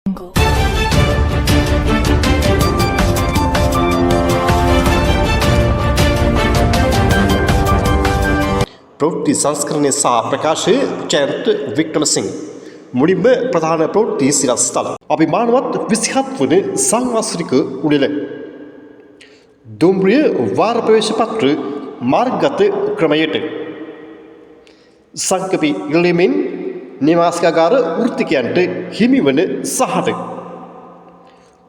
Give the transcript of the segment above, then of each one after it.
Jungle. ප්‍රවෘත්ති සංස්කරණය සහ ප්‍රකාශය ජයන්ත වික්‍රමසිංහ. මුලින්ම ප්‍රධාන ප්‍රවෘත්ති සිරස්තල. අභිමානවත් 27 වන සංවත්සරික උළෙල. දුම්රිය වාර ප්‍රවේශ පත්‍ර මාර්ගගත ක්‍රමයට. සංකපි ඉල්ලීමෙන් නිවාසිකාගාර වෘත්තිකයන්ට හිමිවන සහන.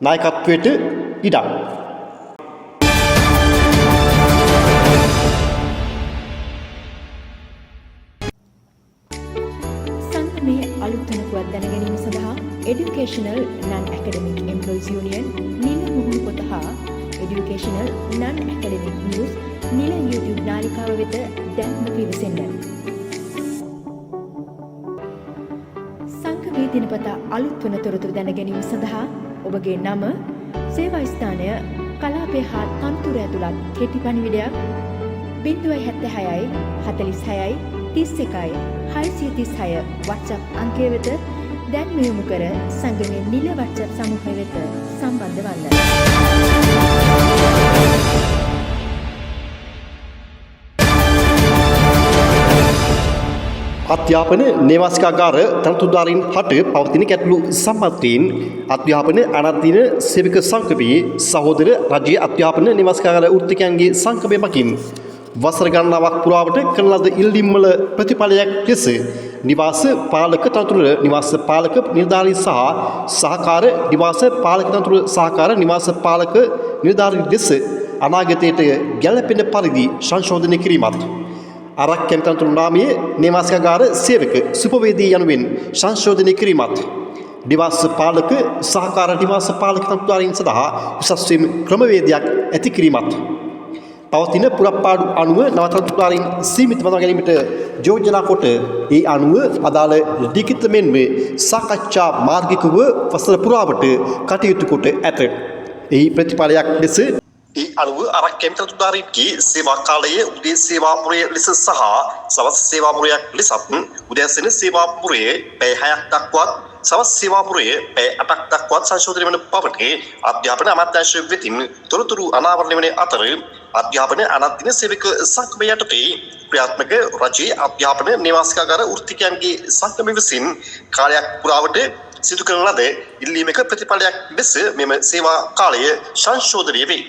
නායකත්වයට ඉඩක්. සංගමයේ අලුත් තනතුරක් දැන ගැනීම සඳහා Educational Non-Academic Employees Union නිල මුහුණු පොත හා Educational Non-Academic News නිල YouTube නාලිකාව වෙත දැන්ම පිවිසෙන්න. සංගමයේ දිනපතා අලුත් වන තොරතුරු දැන ගැනීම සඳහා ඔබගේ නම, සේවා ස්ථානය, කලාපය හා තනතුර ඇතුළත් කෙටි පණිවිඩයක් 076යි 46යි 31යි 636 WhatsApp අංකය වෙත දැන්ම යොමු කර සංගමයේ නිල WhatsApp සමූහය වෙත සම්බන්ධ වන්න. අධ්‍යාපන නේවාසිකාගාර තනතුරුධාරීන් හට පවතින ගැටලු සම්බන්ධයෙන් අධ්‍යාපන අනධීන සේවක සංගමයේ සහෝදර රජයේ අධ්‍යාපන නේවාසිකාගාර වෘත්තිකයන්ගේ සංගමය මගින් වසර ගණනාවක් පුරාවට කරන ලද ඉල්ලීම්වල ප්‍රතිඵලයක් ලෙස නිවාස පාලක තනතුර නිවාස පාලක නිලධාරී සහ සහකාර නිවාස පාලක තනතුර සහකාර නිවාස පාලක නිලධාරී ලෙස අනාගතයට ගැලපෙන පරිදි සංශෝධනය කිරීමත්, අරක්කැමි තනතුරු නාමයේ නේවාසිකාගාර සේවක සුපවේදී යනුවෙන් සංශෝධනය කිරීමත්, නිවාස පාලක සහකාර නිවාස පාලක තනතුරුධාරීන් සඳහා උසස් වීම ක්‍රමවේදයක් ඇති කිරීමත්, පවතින පුරප්පාඩු අනුව නව තනතුරුධාරීන් සීමිත බඳවා ගැනීමට යෝජනා කොට ඒ අනුව අදාළ ලිඛිත මෙන්ම සාකච්ඡා මාර්ගිකව වසර පුරාවට කටයුතු කොට ඇත. එහි ප්‍රතිඵලයක් ලෙස ඒ අනුව අරක්කැමි තනතුරුධාරීන්ගේ සේවා කාලය උදේ සේවා මුරය ලෙස සහ සවස් සේවා මුරයක් ලෙසත්, උදෑසන සේවා මුරය පැය 6ක් දක්වාත් සවස් සේවා මුරය පැය 8ක් දක්වාත් සංශෝධනය වන බවට අධ්‍යාපන අමාත්‍යාංශ වෙතින් තොරතුරු අනාවරණය වන අතර, අධ්‍යාපන අනධීන සේවක සංගමය යටතේ ක්‍රියාත්මක රජයේ අධ්‍යාපන නේවාසිකාගාර වෘත්තිකයන්ගේ සංගමය විසින් කාලයක් පුරාවට සිදු කරන ලද ඉල්ලීමක ප්‍රතිඵලයක් ලෙස මෙම සේවා කාලය සංශෝධනය වේ.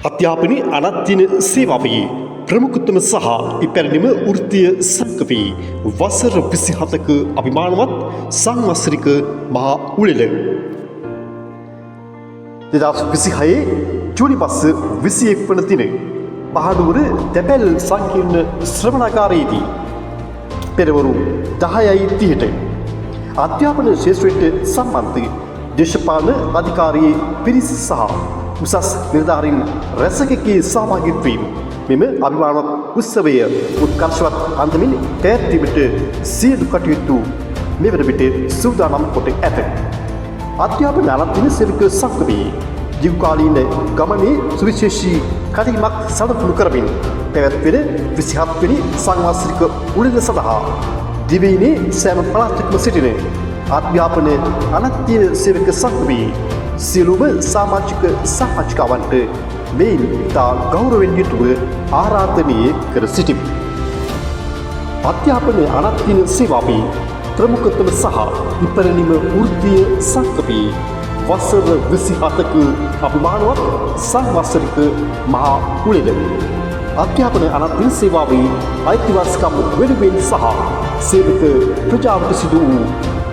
අධ්‍යාපන අනධීන සේවාවේ ප්‍රමුඛතම සහ ඉපැරණිම වෘත්තීය සංගමයේ වසර 27ක අභිමානවත් සංවත්සරික මහා උළෙල 2026 ජූනි මාස 21 වන දින මහනුවර තැපැල් සංකීර්ණ ශ්‍රවණාගාරයේදී පෙරවරු 10:30ට අධ්‍යාපන ක්ෂේත්‍රයට සම්බන්ධ දේශපාලන අධිකාරියේ පිරිස් සහ උසස් නිලධාරීන් රැසකගේ සහභාගීත්වයෙන් මෙම අභිමානවත් උත්සවය උත්කර්ෂවත් අන්දමින් පැවැත්වීමට සියලු කටයුතු මේ වන විට සූදානම් කොට ඇත. අධ්‍යාපන අනධීන සේවක සංගමයේ දීර්ඝකාලීන ගමනේ සුවිශේෂී කැඳවීමක් සලකුණු කරමින් පැවැත්වෙන 27 වෙනි සංවත්සරික උළෙල සඳහා දිවයිනේ සෑම පළාතකම සිටින අධ්‍යාපන අනධීන සේවක සංගමයේ සියලුම සමාජික සමාජිකාවන්ට මෙයින් ඉතා ගෞරවයෙන් යුතුව ආරාධනය කර සිටිමි. අධ්‍යාපන අනධීන සේවාවේ ප්‍රමුඛතම සහ ඉපැරණිම වෘත්තීය සංගමයේ වසර 27ක අභිමානවත් සංවත්සරික මහා උළෙල අධ්‍යාපන අනධීන සේවාවේ අයිතිවාසිකම් වෙනුවෙන් සහ සේවක ප්‍රජාවට සිදු වූ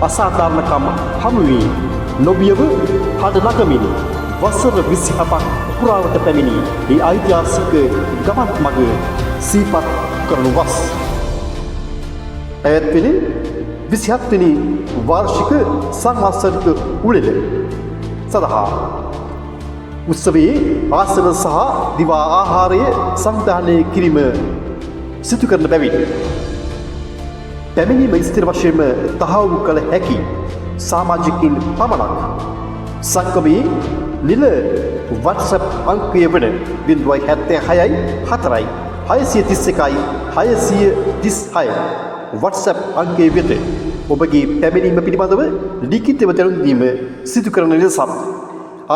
අසාධාරණකම් හමුවේ නොබියව හඬ නගමින් වසර 27ක් පුරාවට පැමිණි ඒ ඓතිහාසික ගමන් මඟ සිහිපත් කරනු වස් පැවැත්වෙන 27 වෙනි වාර්ෂික සංවත්සරික උළෙල සඳහා උත්සවයේ ආසන සහ දිවා ආහාරය සංවිධානය කිරීම සිදු කරන බැවින් පැමිණීම ස්ථිර වශයෙන්ම තහවුරු කළ හැකි සමාජිකින් පමණක් සංගමයේ නිල WhatsApp අංකය වන 076යි 4යි 631යි 636 WhatsApp අංකය වෙත ඔබගේ පැමිණීම පිළිබඳව ලිඛිතව දැනුම් දීම සිදු කරන ලෙසත්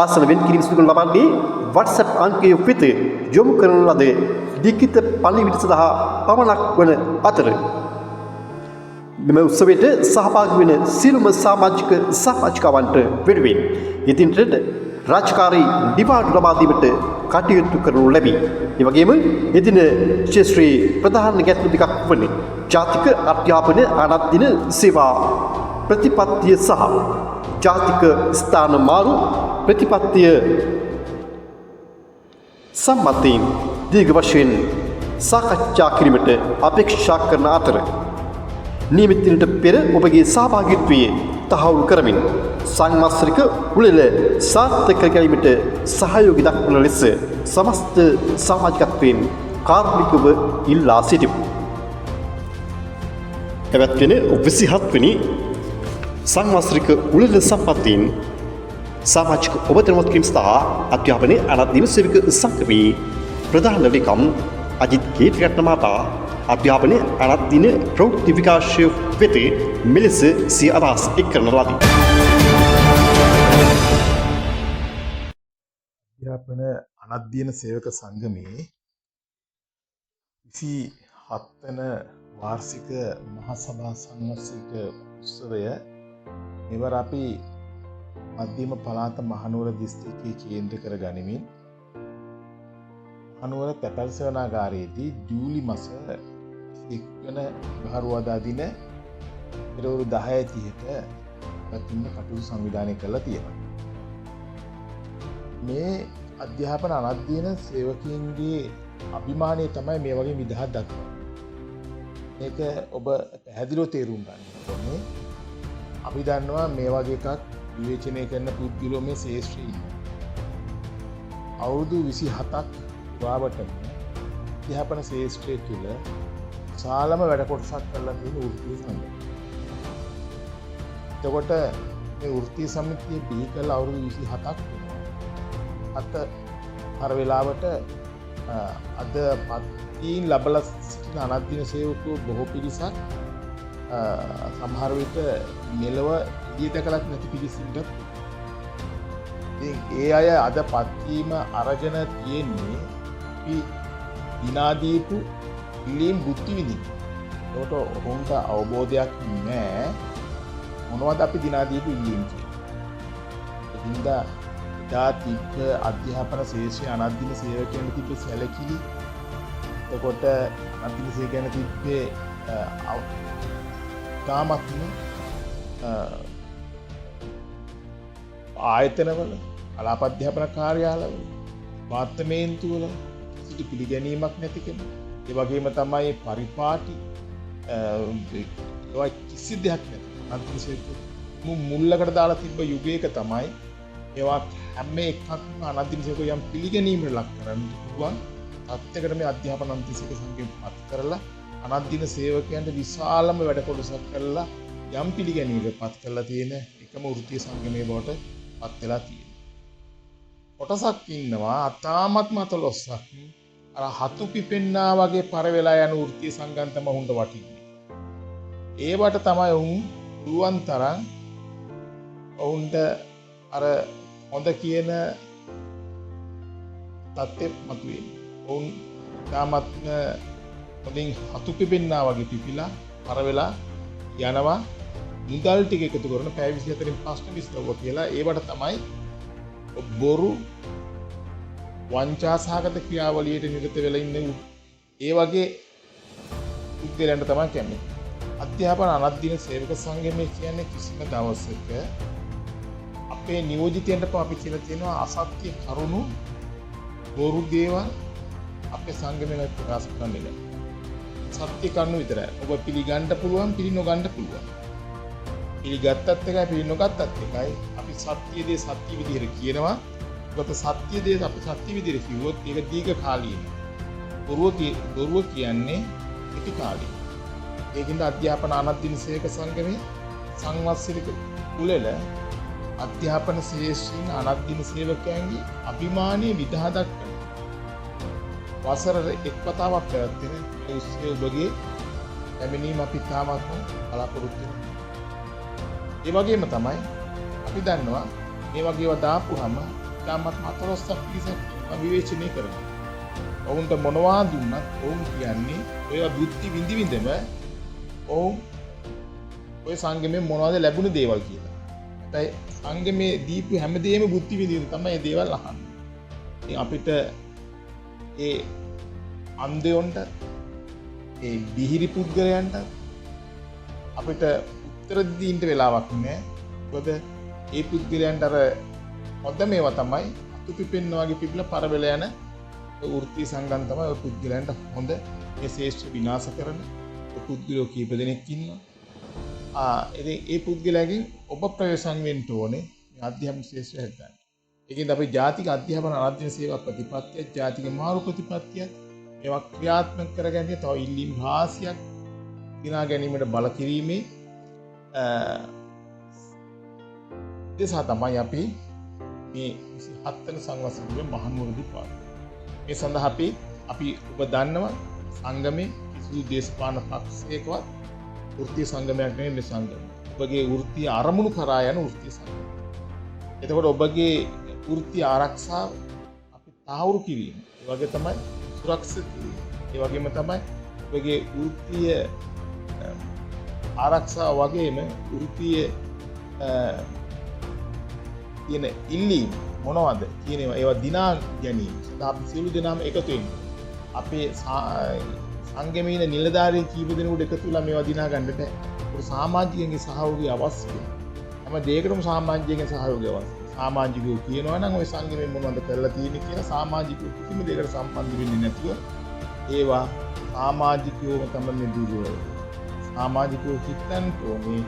ආසන වෙන් කිරීම සිදු කරනු ලබන්නේ WhatsApp අංකය වෙත යොමු කරන ලද ලිඛිත පණිවිඩ සඳහා පමණක් වන අතර මෙම උත්සවයට සහභාගී වන සියලුම සමාජික සමාජිකාවන්ට වෙනුවෙන් ඉදිරියට රාජකාරී නිවාඩු ලබා දීමට කටයුතු කරනු ලැබේ. ඒ වගේම එදින ක්ෂේත්‍රයේ ප්‍රධාන ගැටලු දෙකක් වන ජාතික අධ්‍යාපන අනත්දින සේවා ප්‍රතිපත්තිය සහ ජාතික ස්ථාන මාරු ප්‍රතිපත්තිය සම්බන්ධයෙන් දීර්ඝ වශයෙන් සාකච්ඡා කිරීමට අපේක්ෂා කරන අතර නියමිත දිනට පෙර ඔබගේ සහභාගීත්වය තහවුරු කරමින් සංවත්සරික උළෙල සාර්ථක කර ගැනීමට සහයෝගය දක්වන ලෙස සමස්ත සමාජිකත්වයෙන් කාරුණිකව ඉල්ලා සිටිමු. පැවැත්වෙන 27 වෙනි සංවත්සරික උළෙල සම්බන්ධයෙන් සමාජික ඔබ දැනුවත් කිරීම සඳහා අධ්‍යාපනයේ අනත්දින සේවක සංගමේ ප්‍රධාන ලේකම් අජිත් කීර්තිරත්න මහතා අධ්‍යාපනයේ අනත්දින ප්‍රවෘත්ති විකාශය වෙත මෙලෙස සිය අදහස් එක් කරන ලදී. අධ්‍යාපන අනධ්‍යයන සේවක සංගමේ 27 වන වාර්ෂික මහ සභා සංවත්සරික උත්සවය මෙවර අපි මධ්‍යම පළාත මහනුවර දිස්ත්‍රික්කයේ කේන්ද්‍ර කර ගනිමින් මහනුවර තැපැල් සේවනාගාරයේදී ජූලි මස 21 වන පෙබරවාරිදා දින පෙරවරු 10:30ට පැවැත්වෙන්න කටයුතු සංවිධානය කරලා තියෙනවා. මේ අධ්‍යාපන අනධ්‍යයන සේවකයින්ගේ අභිමානය තමයි මේ වගේ විදහා දක්වන්නේ. මේක ඔබ පැහැදිලිව තේරුම් ගන්න ඕනේ. අපි දන්නවා මේ වගේ එකක් විවේචනය කරන පුද්ගලයෝ මේ ශේෂ්ත්‍රයේ ඉන්නවා. අවුරුදු 27ක් පුරාවටම අධ්‍යාපන ශේෂ්ත්‍රය තුළ විශාලම වැඩ කොටසක් කරලා තියෙන වෘත්තීය සංගම. එතකොට මේ වෘත්තීය සමිතිය බිහි කළ අවුරුදු 27ක් වෙනවා. අත අර වෙලාවට අද පත්වීම් ලබලා සිටින අනධ්‍යයන සේවකයෝ බොහෝ පිරිසක් සමහර විට මෙලොව එළිය දැකලත් නැති පිරිස් ඉන්නත් පුළුවන්. ඉතින් ඒ අය අද පත්වීම අරගෙන තියෙන්නේ අපි දිනා දීපු ඉල්ලීම් බුද්ධි විඳින්න. ඒකට ඔවුන්ට අවබෝධයක් නෑ මොනවද අපි දිනා දීපු ඉල්ලීම් කියලා. ඒ හින්දා එදා තිබ්බ අධ්‍යාපන ශේෂ්ත්‍රයේ අනධ්‍යයන සේවකයන් තිබ්බ සැලකිලි, එතකොට අනධ්‍යයන සේවකයන් තිබ්බේ ඉතාමත්ම ආයතනවල, කලාප අධ්‍යාපන කාර්යාලවල, දෙපාර්තමේන්තුවල කිසිදු පිළිගැනීමක් නැතිකම, ඒ වගේම තමයි පරිපාටි, ඒවා කිසි දෙයක් නැති අනධ්‍යයන සේවකයෝ මුල්ලකට දාලා තිබ්බ යුගයක තමයි ඒවා හැම එකක්ම අනධ්‍යයන සේවකයෝ යම් පිළිගැනීමකට ලක් කරන්න පුළුවන් තත්ත්වයකට මේ අධ්‍යාපන අනධ්‍යයන සේවක සංඝය පත් කරලා අනධ්‍යයන සේවකයන්ට විශාලම වැඩ කොටසක් කරලා යම් පිළිගැනීමකට පත් කරලා තියෙන එකම වෘත්තීය සංගමයේ බවට පත් වෙලා තියෙනවා. කොටසක් ඉන්නවා අතාමත්ම අතලොස්සක් අර හතු පිපෙන්නා වගේ පර වෙලා යන වෘත්තීය සංගම් තමයි උන්ට වටින්නේ. ඒවට තමයි උන් පුළුවන් තරම් ඔවුන්ට අර හොඳ කියන තත්ත්වෙ මතුවෙන්නේ. ඔවුන් ඉතාමත්ම හොඳින් හතු පිපෙන්නා වගේ පිපිලා පර වෙලා යනවා. මුදල් ටික එකතු කරන පැය 24න් ප්‍රශ්න විසඳුවා කියලා ඒවට තමයි බොරු වංචා සහගත ක්‍රියාවලියට නිරත වෙලා ඉන්න ඒ වගේ පුද්ගලයන්ට තමයි කැමති. අධ්‍යාපන අනධ්‍යයන සේවක සංගමය කියන්නේ කිසිම දවසක අපේ නියෝජිතයන්ට පවා අපි කියලා තියෙනවා අසත්‍ය කරුණු බොරු දේවල් අපේ සංගමයෙන් අපි ප්‍රකාශ කරන්නේ නැහැ. සත්‍ය කරුණු විතරයි. ඔබ පිළිගන්න පුළුවන්, පිළි නොගන්න පුළුවන්. පිළිගත්තත් එකයි, පිළි නොගත්තත් එකයි. අපි සත්‍ය දේ සත්‍ය විදිහට කියනවා. ඔබ සත්‍ය දේ අපි සත්‍ය විදිහට කිව්වොත් ඒක දීර්ඝකාලීනයි. බොරුව කියන්නේ කෙටි කාලීනයි. ඒකින්ද අධ්‍යාපන අනධ්‍යයන සේවක සංගමේ සංවත්සරික උළෙල අධ්‍යාපන ශේෂ්ත්‍රයෙන් අනධ්‍යයන සේවකයන්ගේ අභිමානය විදහා දක්වන වසරට එක් වතාවක් පැවැත්වෙන මේ උත්සවය ඔබගේ පැමිණීම අපි ඉතාමත්ම බලාපොරොත්තු වෙනවා. ඒ වගේම තමයි අපි දන්නවා මේ වගේ ඒවා දාපුවාම ඉතාමත්ම අතලොස්සක් පිරිසක් විවේචනය කරනවා. ඔවුන්ට මොනවා දුන්නත් ඔවුන් කියන්නේ ඔයවා බුද්ධි විඳි විඳම ඔවුන් ඔය සංගමයෙන් මොනවද ලැබුණු දේවල් කියලා. හැබැයි සංගමයේ දීපු හැමදේම බුද්ධි විඳි විඳ තමයි මේ දේවල් අහන්නේ. ඉතින් අපිට ඒ අන්ධයොන්ට, ඒ බිහිරි පුද්ගලයන්ට අපිට උත්තර දීන්න වෙලාවක් නෑ. මොකද ඒ පුද්ගලයන්ට අර හොඳ මේවා තමයි අතු පිපෙන්න වගේ පිපිලා පරබෙල යන වෘත්තීය සංගම් තමයි ඔය පුද්ගලයන්ට හොඳ. මේ ශේෂ්ඨ විනාශ කරන ඔය පුද්ගලයෝ කීප දෙනෙක් ඉන්නවා. ඉතින් ඒ පුද්ගලයාගෙන් ඔබ ප්‍රවේශම් වෙන්න ඕනේ මේ අධ්‍යාපන ශේෂ්ත්‍රය හදන්න. ඒකෙන්ද අපි ජාතික අධ්‍යාපන අධ්‍යයන සේවා ප්‍රතිපත්තිය, ජාතික මාරු ප්‍රතිපත්තිය මේවා ක්‍රියාත්මක කරගන්නේ තව ඉල්ලීම් රාශියක් දිනා ගැනීමට බල කිරීමේ දෙසා තමයි අපි මේ 27 වන සංවත්සරයේ මහනුවරදී පවත්වන්නේ. මේ සඳහා අපි ඔබ දන්නවා සංගමේ කිසිදු දේශපාලන පක්ෂයකවත් වෘත්තීය සංගමයක් නෙවෙයි මේ සංගමය. ඔබගේ වෘත්තීය අරමුණු කරා යන වෘත්තීය සංගමය. එතකොට ඔබගේ වෘත්තීය ආරක්ෂාව අපි තහවුරු කිරීම, ඒ වගේ තමයි සුරක්ෂිත කිරීම, ඒ වගේම තමයි ඔබගේ වෘත්තීය ආරක්ෂාව වගේම වෘත්තීය තියෙන ඉල්ලීම් මොනවද කියන ඒවා දිනා ගැනීම සඳහා අපි සියලු දෙනාම එකතු වෙන්න. අපේ සංගමීන නිලධාරීන් කීප දෙනෙකුට එකතු වෙලා මේවා දිනා ගන්න බෑ. ඒකට සමාජිකයන්ගේ සහයෝගය අවශ්‍යයි. හැම දෙයකටම සමාජිකයන්ගේ සහයෝගය අවශ්‍යයි. සමාජිකයෝ කියනවා නම් ওই සංගමයෙන් මොනවද කරලා තියෙන්නේ කියලා සමාජිකයෝ කිසිම දෙයකට සම්බන්ධ වෙන්නේ නැතුව ඒවා සමාජිකයෝම තමයි මේ දුර්වල වෙන්නේ. සමාජිකයෝ හිතන්න ඕනේ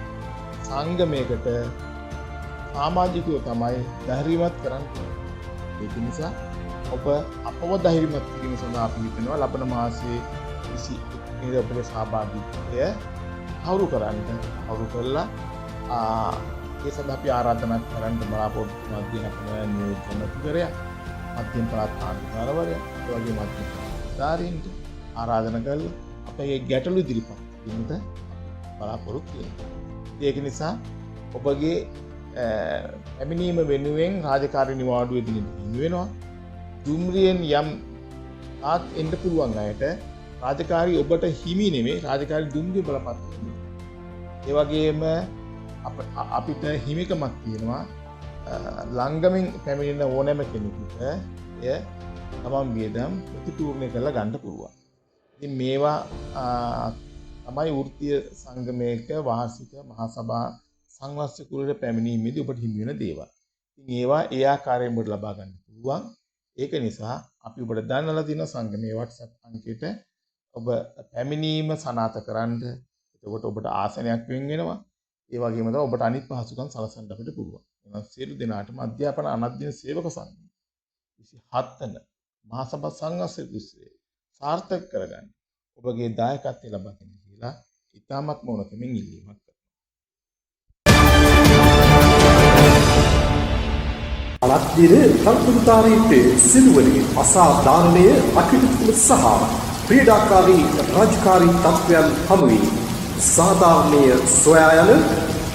සංගමයකට සමාජිකයෝ තමයි ධෛර්යවත් කරන්න ඕනේ. ඒක නිසා ඔබ අපව ධෛර්යමත් කිරීම සඳහා අපි හිතනවා ලබන මාසයේ 21 වෙනිදා ඔබගේ සහභාගීත්වය තහවුරු කරන්න. තහවුරු කරලා ඒ සඳහා අපි ආරාධනා කරන්න බලාපොරොත්තු වෙන අධ්‍යාපන නියෝජ්‍ය ඇමතිවරයා, මධ්‍යම පළාත් ආණ්ඩුකාරවරයා, ඒ වගේම මධ්‍යම පළාත් නිලධාරීන්ට ආරාධනා කරලා අපේ ගැටලු ඉදිරිපත් කිරීමට බලාපොරොත්තු වෙනවා. ඒක නිසා ඔබගේ පැමිණීම වෙනුවෙන් රාජකාරී නිවාඩුව දින හිමි වෙනවා. දුම්රියෙන් යම් තාක් එන්න පුළුවන් අයට රාජකාරී ඔබට හිමි නෙමෙයි, රාජකාරී දුම්රිය බලපත්‍රය හිමි. ඒ වගේම අපිට හිමිකමක් තියෙනවා ලංගමින් පැමිණෙන ඕනෑම කෙනෙකුට එය තමන් වියදම් ප්‍රතිපූර්ණය කරලා ගන්න පුළුවන්. ඉතින් මේවා තමයි වෘත්තීය සංගමයක වාර්ෂික මහා සභා සංවත්සර කුලයට පැමිණීමේදී ඔබට හිමි වෙන දේවල්. ඉතින් ඒවා ඒ ආකාරයෙන් ඔබට ලබා ගන්න පුළුවන්. ඒක නිසා අපි ඔබට දන්වලා තියෙන සංගමයේ WhatsApp අංකයට ඔබ පැමිණීම සනාථ කරන්න. එතකොට ඔබට ආසනයක් වෙන් වෙනවා. ඒ වගේම තමයි ඔබට අනිත් පහසුකම් සලසන්න අපිට පුළුවන්. එහෙනම් සියලු දෙනාටම අධ්‍යාපන අනධ්‍යයන සේවක සංඝ 27 වන මහා සභා සංවත්සර උත්සවය සාර්ථක කරගන්න ඔබගේ දායකත්වය ලබා දෙන්න කියලා ඉතාමත්ම ඕනකමින් ඉල්ලීමක් කරනවා. අනධ්‍යයන තනතුරුධාරීන්ට සිදුවන අසාධාරණය අකටයුතුකම සහ ක්‍රීඩාකාරී රාජකාරී තත්ත්වයන් හමුවේ සාධාරණය සොයා යන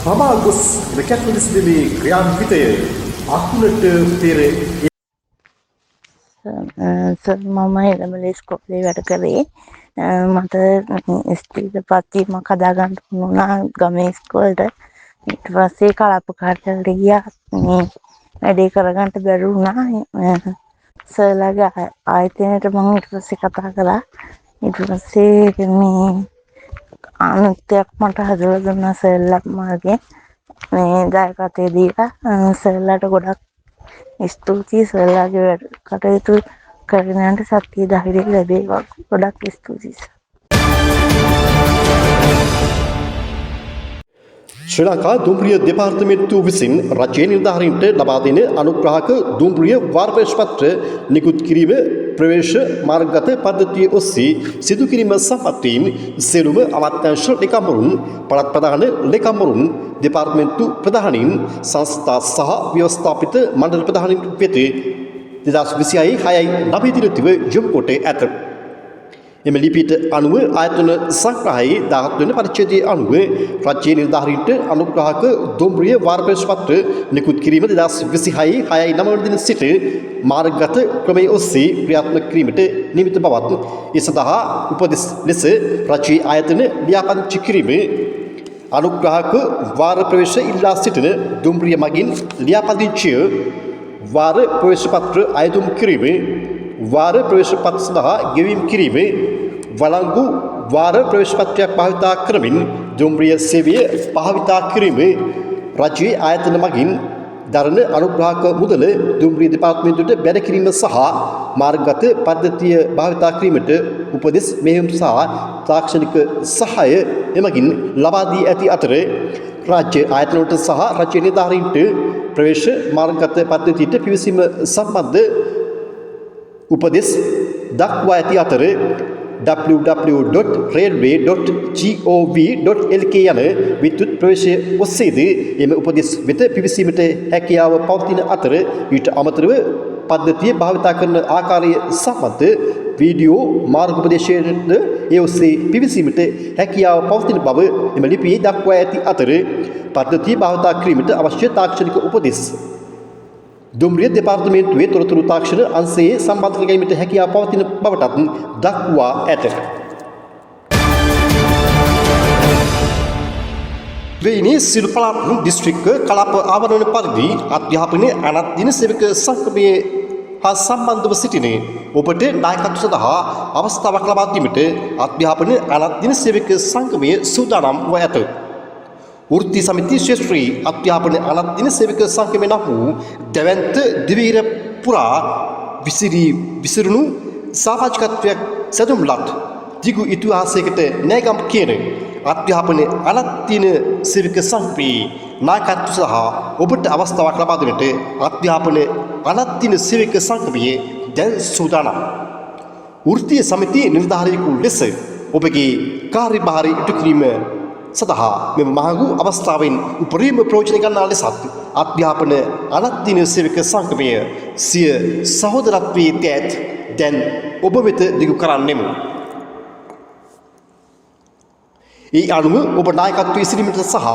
පමා ගොස් මෙකැටළු විසඳීමේ ක්‍රියාන්විතය අකුණට පෙර සර්, මම එළඹ ඉස්කෝලේ වැඩ කරේ. මට ස්ත්‍රීද පත්වීමක් හදාගන්න වුණා ගමේ ඉස්කෝලේට. ඊට පස්සේ කලාප කාර්යාලයට ගියා. මේ වැඩේ කරගන්න බැරි වුණා. සර්ලාගේ ආයතනයට මම ඊට පස්සේ කතා කළා. ඊට පස්සේ මේ අනුත්යක් මට හදලා දුන්නා සර්ලා මාර්ගෙන්. මේ දායකත්වය දීලා සර්ලාට ගොඩක් ස්තුතියි. සර්ලාගේ වැඩ කටයුතු කරගෙන යන්න ශක්තිය ධෛර්යය ලැබේවා. ගොඩක් ස්තුතියි සර්. ශ්‍රී ලංකා දුම්රිය දෙපාර්තමේන්තුව විසින් රජයේ නිලධාරීන්ට ලබා දෙන අනුග්‍රාහක දුම්රිය වාර ප්‍රවේශ පත්‍ර නිකුත් කිරීම ප්‍රවේශ මාර්ගගත පද්ධතිය ඔස්සේ සිදු කිරීම සම්පත්වීම සියලුම අමාත්‍යාංශ ලේකම්වරුන්, පළාත් ප්‍රධාන ලේකම්වරුන්, දෙපාර්තමේන්තු ප්‍රධානීන්, සංස්ථා සහ ව්‍යවස්ථාපිත මණ්ඩල ප්‍රධානීන් වෙත 2026 6/9 දිනතිව යොමු කොට ඇත. එම ලිපියට අනුව ආයතන සංග්‍රහයේ 17 වන පරිච්ඡේදයේ අනුව රජයේ නිලධාරීන්ට අනුග්‍රාහක දුම්රිය වාර ප්‍රවේශ පත්‍ර නිකුත් කිරීම 2026 6 9 වන දින සිට මාර්ගගත ක්‍රමයේ ඔස්සේ ක්‍රියාත්මක කිරීමට නියමිත බවත්, ඒ සඳහා උපදෙස් ලෙස රජයේ ආයතන ලියාපදිංචි කිරීම, අනුග්‍රාහක වාර ප්‍රවේශ ඉල්ලා සිටින දුම්රිය මගින් ලියාපදිංචිය, වාර ප්‍රවේශ පත්‍ර අයදුම් කිරීම, වාර ප්‍රවේශ පත්‍ර සඳහා ගෙවීම් කිරීම, වළංගු වාර ප්‍රවේශ පත්‍රයක් භාවිතා කරමින් දුම්රිය සේවය භාවිතා කිරීම, රජයේ ආයතන මගින් දරන අනුග්‍රාහක මුදල දුම්රිය දෙපාර්තමේන්තුවට බැර කිරීම සහ මාර්ගගත පද්ධතිය භාවිතා කිරීමට උපදෙස් මෙහෙයුම් සහ තාක්ෂණික සහාය එමගින් ලබා දී ඇති අතර, රාජ්‍ය ආයතනවලට සහ රජයේ නිලධාරීන්ට ප්‍රවේශ මාර්ගගත පද්ධතියට පිවිසීම සම්බන්ධ උපදෙස් දක්වා ඇති අතර, www.railway.gov.lk යන විද්‍යුත් ප්‍රවේශය ඔස්සේද එම උපදෙස් වෙත පිවිසීමට හැකියාව පවතින අතර, ඊට අමතරව පද්ධතිය භාවිතා කරන ආකාරය සම්බන්ධ වීඩියෝ මාර්ගෝපදේශයට ඒ ඔස්සේ පිවිසීමට හැකියාව පවතින බව එම ලිපියේ දක්වා ඇති අතර, පද්ධතිය භාවිතා කිරීමට අවශ්‍ය තාක්ෂණික උපදෙස් දුම්රිය දෙපාර්තමේන්තුවේ තොරතුරු තාක්ෂණ අංශයේ සම්බන්ධ කර ගැනීමට හැකියාව පවතින බවටත් දක්වා ඇත. වෙයිනේ සියලු පළාත් දිස්ත්‍රික්ක කලාප ආවරණ පරිදි අධ්‍යාපනය අනත්දින සේවක සංගමයේ හා සම්බන්ධව සිටින ඔබට නායකත්ව සඳහා අවස්ථාවක් ලබා දීමට අධ්‍යාපන අනත්දින සේවක සංගමය සූදානම් වූ ඇත. වෘත්ති සමිති ක්ෂේත්‍රයේ අධ්‍යාපන අනත්දින සේවක සංගමය නම් වූ දැවැන්ත දිවයින පුරා විසිරුණු සමාජිකත්වයක් සැදුම්ලත් දිගු ඉතිහාසයකට නෑගම් කියන අධ්‍යාපන අනත්දින සේවක සංගමයේ නායකත්ව සහ ඔබට අවස්ථාවක් ලබා දෙන්නට අධ්‍යාපන අනත්දින සේවක සංගමයේ දැන් සූදානම්. වෘත්තීය සමිතියේ නිලධාරියෙකු ලෙස ඔබගේ කාර්යභාරය ඉටු කිරීම සඳහා මෙම මහඟු අවස්ථාවෙන් උපරිම ප්‍රයෝජන ගන්නා ලෙසත් අධ්‍යාපන අනත්දින සේවක සංගමය සිය සහෝදරත්වයේ දෑත් දැන් ඔබ වෙත දිගු කරන්නෙමු. ඒ අනුව ඔබ නායකත්වයේ සිටීමට සහ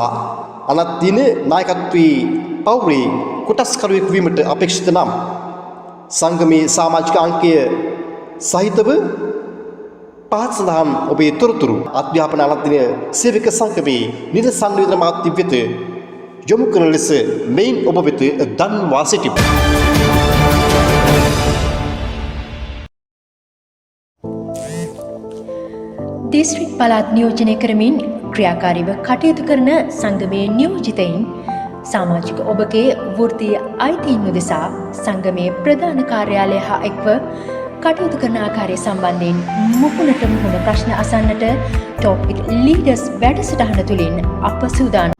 අනත්දින නායකත්වයේ පවුරේ කොටස්කරුවෙකු වීමට අපේක්ෂිත නම් සංගමේ සමාජික අංකය සහිතව පහත් සඳහන් ඔබේ තොරතුරු අධ්‍යාපන අනත්දින සේවක සංගමේ නිල සංවේදන මාධ්‍ය වෙත යොමු කරන ලෙස මෙයින් ඔබ වෙත දන්වා සිටිමු. දිස්ත්‍රික් පළාත් නියෝජනය කරමින් ක්‍රියාකාරීව කටයුතු කරන සංගමයේ නියෝජිතයින් සමාජික ඔබගේ වෘත්තීය අයිතීන් උදෙසා සංගමයේ ප්‍රධාන කාර්යාලය හා එක්ව කටයුතු කරන ආකාරය සම්බන්ධයෙන් මුහුණට මුහුණ ප්‍රශ්න අසන්නට ටොප් විත් ලීඩර්ස් වැඩසටහන තුළින් අප සූදානම්.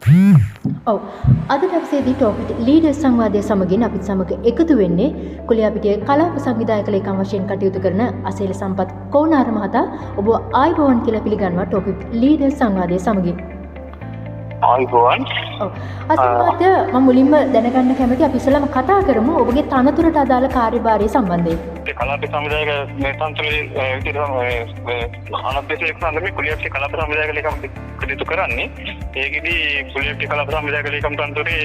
ඔව්, අද දවසේදී ටොප් විත් ලීඩර්ස් සංවාදය සමගින් අපිත් සමග එකතු වෙන්නේ කුලියාපිටිය කලාප සංවිධායක ලේකම් වශයෙන් කටයුතු කරන අසේල සම්පත් කෝනාර මහතා. ඔබ ආයුබෝවන් කියලා පිළිගන්නවා ටොප් විත් ලීඩර්ස් සංවාදය සමගින්. ආයුබෝවන්. ඔව්, අසේල මහත්තයා, මම මුලින්ම දැනගන්න කැමති අපි ඉස්සෙල්ලාම කතා කරමු ඔබගේ තනතුරට අදාළ කාර්යභාරය සම්බන්ධයෙන්. කලාප සංවිධායක මේ තනතුරේ විදිහට මේ අනධ්‍යක්ෂ සංගමේ කුලියාපිටිය කලාප සංවිධායක ලේකම් කටයුතු කරන්නේ. ඒකෙදි කුලියාපිටිය කලාප සංවිධායක ලේකම් තනතුරේ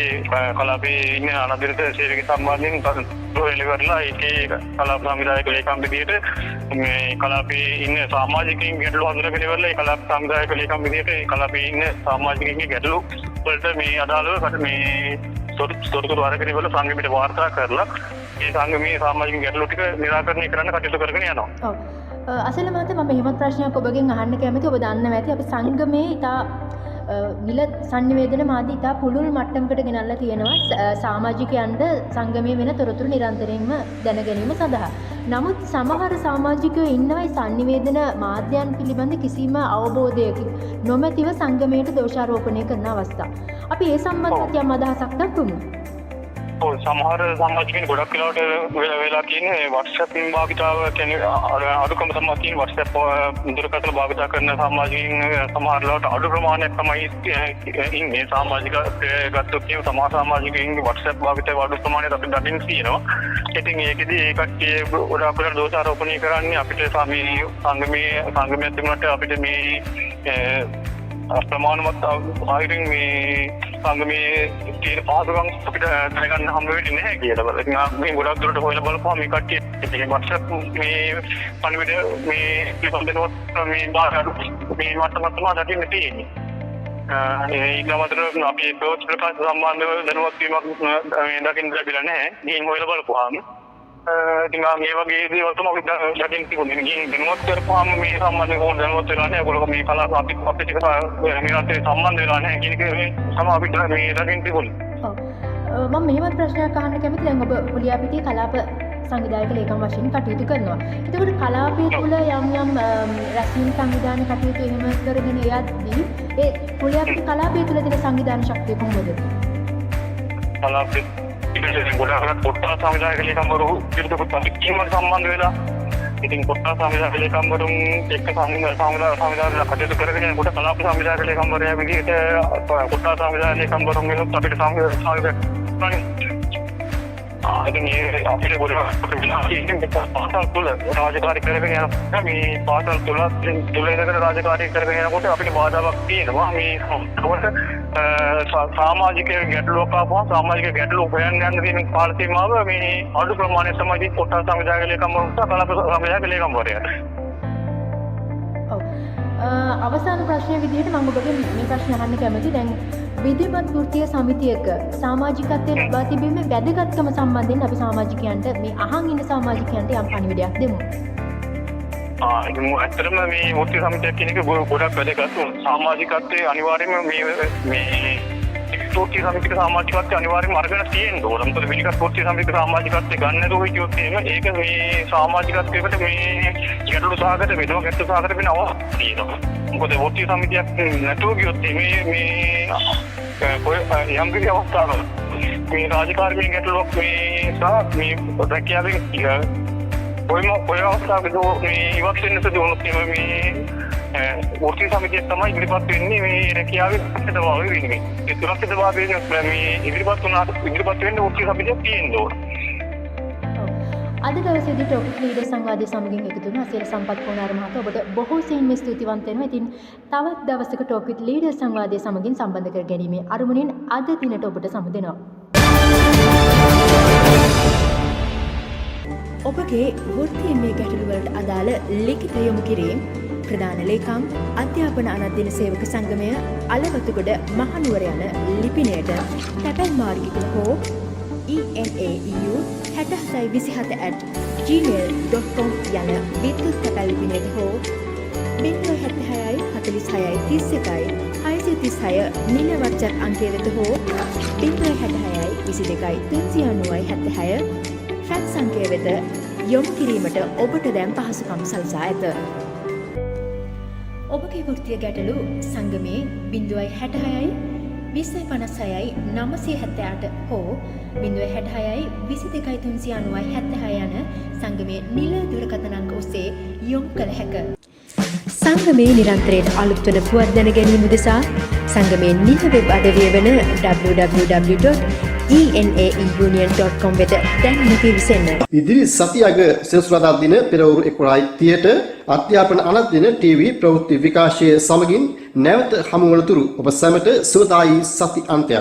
කලාපේ ඉන්න අනධ්‍යක්ෂ සේවක සම්බන්ධයෙන් තනතුරු එළිවරලා ඒකේ කලාප සංවිධායක ලේකම් විදිහට මේ කලාපේ ඉන්න සමාජිකයින් ගැටලු හඳුනාගෙන ඉවරලා ඒ කලාප සංවිධායක ලේකම් විදිහට ඒ කලාපේ ඉන්න සමාජිකයින්ගේ ගැටලු වලට මේ අදාළව මේ තොරතුරු අරගෙන ඉවරලා සංගමයට වාර්තා කරලා ඒ සංගමයේ සමාජික ගැටලු ටික නිරාකරණය කරන්න කටයුතු කරගෙන යනවා. ඔව්. අසල මහත්තයා, මම එහෙමත් ප්‍රශ්නයක් ඔබගෙන් අහන්න කැමතියි. ඔබ දන්නවා ඇති අපි සංගමයේ ඉතා නිල සංනිවේදන මාධ්‍ය ඉතා පුළුල් මට්ටමකට ගෙනල්ලා තියෙනවා සමාජිකයන්ට සංගමයේ වෙන තොරතුරු නිරන්තරයෙන්ම දැන ගැනීම සඳහා. නමුත් සමහර සමාජිකයෝ ඉන්නවා ඒ සංනිවේදන මාධ්‍යයන් පිළිබඳ කිසිම අවබෝධයකින් නොමැතිව සංගමයට දෝෂාරෝපණය කරන අවස්ථා. අපි ඒ සම්බන්ධව යම් අදහසක් දක්වමු. ඔව්, සමහර සමාජිකයන් ගොඩක් වෙලාවට වෙලා තියෙන්නේ WhatsApp භාවිතාව කියන්නේ අර අඩුකම තමයි තියෙන්නේ. WhatsApp දුරකථන භාවිතා කරන සමාජිකයින් සමහර වෙලාවට අඩු ප්‍රමාණයක් තමයි ඉන්නේ. සමාජික ගත්තොත් එහෙම සමහර සමාජිකයින්ගේ WhatsApp භාවිතාව අඩු ප්‍රමාණයක් අපි දකින්න තියෙනවා. ඉතින් ඒකෙදි ඒ කට්ටිය ගොඩාක් වෙලාවට දෝෂාරෝපණය කරන්නේ අපිට මේ සංගමයේ සංගමයක් තිබුණාට අපිට මේ ප්‍රමාණවත් ආයුරින් මේ සංගමයේ තියෙන පහසුකම් අපිට දැනගන්න හම්බ වෙන්නේ නැහැ කියලා. ඉතින් මේ ගොඩක් දුරට හොයලා බලපුවම මේ කට්ටිය ඉතින් WhatsApp මේ පණිවිඩ මේ පිළිබඳව මේ බාර අඩු මේ මට්ටමක් තමයි දකින්න තියෙන්නේ. ඒ ඊට අමතරව අපි ප්‍රවෘත්ති ප්‍රකාශ සම්බන්ධව දැනුවත් වීමක් මේ දකින්න ලැබිලා නැහැ. ගිහින් හොයලා බලපුවාම ඉතින් මේ වගේ දේවල් තමයි අපි දකින්න තිබුණේ. ගිහින් දැනුවත් කරපුවාම මේ සම්බන්ධව කොහොමද දැනුවත් වෙලා නැහැ. ඒගොල්ලෝ මේ කලාව අපි අපිට එක මේ රටේ සම්බන්ධ වෙලා නැහැ කියන එක මේ තමයි අපිට මේ දකින්න තිබුණේ. ඔව්. මම මෙහෙමත් ප්‍රශ්නයක් අහන්න කැමතියි. දැන් ඔබ කුලියාපිටිය කලාප සංවිධායක ලේකම් වශයෙන් කටයුතු කරනවා. එතකොට කලාපය තුළ යම් යම් රැස්වීම් සංවිධාන කටයුතු එහෙම කරගෙන යද්දී ඒ කුලියාපිටිය කලාපය තුළ තියෙන සංවිධාන ශක්තිය කොහොමද? කලාපෙ ඉතින් ගොඩාක් කොට්ටාස සංවිධායක ලේකම්වරු විරුද්ධ අපි කීමකට සම්බන්ධ වෙලා, ඉතින් කොට්ටාස සංවිධායක ලේකම්වරුන් එක්ක සංවිධාන සංවිධාන කටයුතු කරගෙන යනකොට කලාප සංවිධායක ලේකම්වරයා විදිහට කොට්ටාස සංවිධායක ලේකම්වරුන් වෙනුත් අපිට සංවිධාන ඉතින් ඒ අපිට ගොඩාක් වෙලා තියෙන්නේ පාසල් තුල රාජකාරී කරගෙන යනකොට, මේ පාසල් තුල තුල ඉඳගෙන රාජකාරී කරගෙන යනකොට අපිට බාධාවක් තියෙනවා. මේ ඒකට සාමාජික ගැටලුවක් ආපුවම සාමාජික ගැටලුව හොයන්න යන්න තියෙන කාල සීමාව මේ අඩු ප්‍රමාණයක් තමයි ඉතින් කොට්ටාස සංවිධායක ලේකම්වරුන් සහ කලාප සංවිධායක ලේකම්වරයාට. ඔව්. අවසාන ප්‍රශ්නය විදිහට මම ඔබගෙන් මේ ප්‍රශ්න අහන්න කැමතියි. දැන් විධිමත් වෘත්තීය සමිතියක සමාජිකත්වය ලබා තිබීමේ වැදගත්කම සම්බන්ධයෙන් අපි සමාජිකයන්ට, මේ අහන් ඉන්න සමාජිකයන්ට යම් පණිවිඩයක් දෙමු. ඉතින් ඇත්තටම මේ වෘත්තීය සමිතියක් කියන එක ගොඩක් වැදගත්. සමාජිකත්වයේ අනිවාර්යයෙන්ම මේ මේ වෘත්තීය සමිතියක සමාජිකත්වය අනිවාර්යයෙන්ම අරගෙන තියෙන්න ඕන. මොකද වෙනිකත් වෘත්තීය සමිතියක සමාජිකත්වය ගන්න නැතුව හිටියොත් එහෙම ඒක මේ සමාජිකත්වයකට මේ ගැටලු සහගත වෙනවා. ගැටලු සහගත වෙන අවස්ථා තියෙනවා. මොකද වෘත්තීය සමිතියක් නැතුව ගියොත් මේ මේ කොයි යම් කිසි අවස්ථාවක මේ රාජකාරියේ ගැටලුවක් මේ සහ මේ රැකියාවෙන් කොයිම කොයි අවස්ථාවකද මේ ඉවත් වෙන්න සිදු වුණොත් එහෙම මේ වෘත්තීය සමිතියක් තමයි ඉදිරිපත් වෙන්නේ මේ රැකියාවේ සුරක්ෂිතභාවය වෙනුවෙන්. ඒ සුරක්ෂිතභාවය මේ ඉදිරිපත් වුණාට ඉදිරිපත් වෙන්න වෘත්තීය සමිතියක් තියෙන්න ඕන. ඔව්. අද දවසේදී ටොක් විත් ලීඩර් සංවාදය සමගින් එකතු වුණ අසේල සම්පත් කෝනාර මහතා ඔබට බොහෝ සෙයින්ම ස්තුතිවන්ත වෙනවා. ඉතින් තවත් දවසක ටොක් විත් ලීඩර් සංවාදය සමගින් සම්බන්ධ කර ගැනීමේ අරමුණින් අද දිනට ඔබට සමු දෙනවා. ඔබගේ වෘත්තීමය ගැටලු වලට අදාළ ලිඛිත යොමු කිරීම ප්‍රධාන ලේකම්, අධ්‍යාපන අනධ්‍යන සේවක සංගමය, අලවතුගොඩ, මහනුවර යන ලිපිනයට තැපැල් මාර්ගිකව හෝ enaeu 6727@gmail.com යන විද්‍යුත් තැපැල් ලිපිනයට හෝ 076 46 31 636 නිල WhatsApp අංකය වෙත හෝ 066 22 390 76 ෆැක්ස් අංකය වෙත යොමු කිරීමට ඔබට දැන් පහසුකම් සලසා ඇත. ඔබගේ වෘත්තීය ගැටලු සංගමේ 066යි 2056යි 978 හෝ 066යි 22 390යි 76 යන සංගමේ නිල දුරකථන අංක ඔස්සේ යොමු කළ හැක. සංගමේ නිරන්තරයෙන් අලුත් වන පුවත් දැන ගැනීම උදෙසා සංගමේ නිල වෙබ් අඩවිය වන www.enaeunion.com වෙත දැන්ම පිවිසෙන්න. ඉදිරි සතිය අග සෙනසුරාදා දින පෙරවරු 11:30ට අධ්‍යාපන අනධ්‍යන ටීවී ප්‍රවෘත්ති විකාශය සමගින් නැවත හමු වනතුරු ඔබ සැමට සුවදායි සති අන්තයක්.